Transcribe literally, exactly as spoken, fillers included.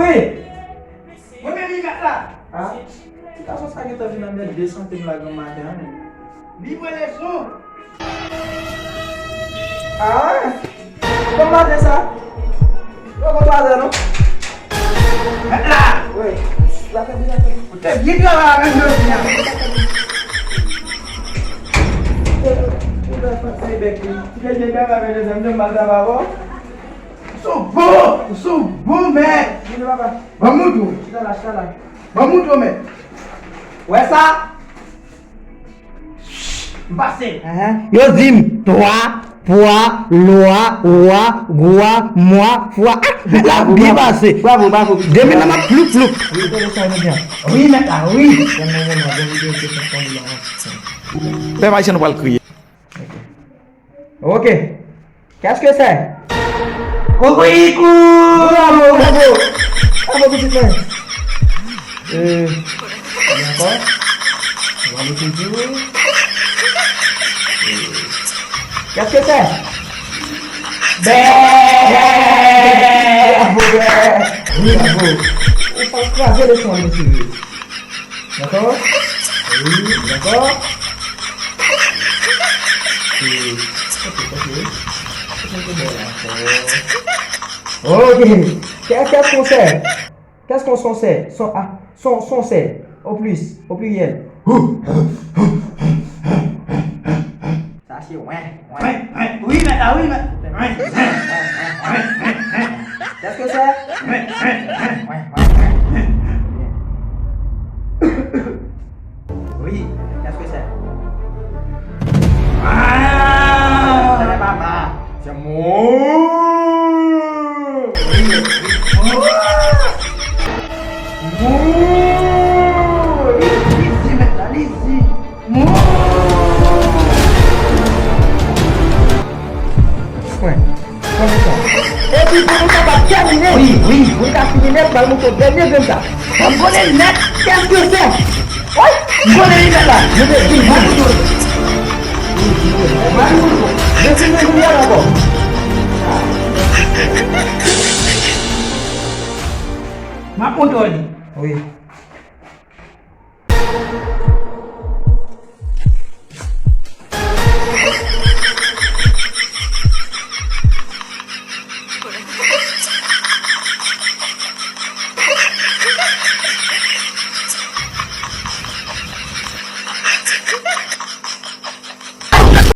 Wi. Mwen menm li mèt la. Ah, ti gason sa gentan vin anmède sante m la granmaten an, men. Li mwen lèzon. Ah, wi. Bon maten sa. Bon, bon maten, non. Mèt la. Wi. Zafè di, zafè di. Ou te byen travay avèk jodi a. Ou te byen travay avèk jodi a, m te mal travay avè w. Ou se yon bon, ou se yon bon mèt. Vini, papa. Ban m moutre w. Chita la, chita la. Ban m moutre w, mèt. Wè sa? M pase. Yo di m, twa, pwa, lwa, wa, gwa, mwa, fwa. Ah, mèt la ap byen pase. Bravo, bravo. Demen nan m ap ploup, ploup. Wi, mèt la, wi. Pèp Ayisyen, nou pral kriye. Ok. Qu'est-ce que c'est? Kokoyikou! Bravo, bravo! Bravo, pitit mwen! Euh, ankò? Bravo toujou! Euh, qu'est-ce que c'est? Bè! Bravo, bè! Wi, bravo! Ou pa kraze leson an, mesye. Dakò? Wi, dakò? Ok, ok. Ok. Qu'est-ce qu'on sait? Qu'est-ce qu'on sait? Son, ah, son, son sait. Au plus, au pluriel. Sa se wen, wen, wen. Wi, mèt la, wi, mèt. Wen, wen, wen, wen. Qu'est-ce que c'est? Wen, wen, wen, wen. Wi, qu'est-ce que c'est? Ah! Ce n'est pas ma. C'est mon. Wi, wi. Mon. Li, li di, mèt la, li di. Mwen, pran leson. Epi pou nou kapab tèmine, wi, wi, pou nou ka fini nèt, m al montre w dènye grenn sa. Ban m konnen nèt, qu'est-ce que c'est? Woy, m konnen li nèt la. Mwen te di, mwen te di. Mwen te di, mwen te di ankò. M ap montre w li. Wi.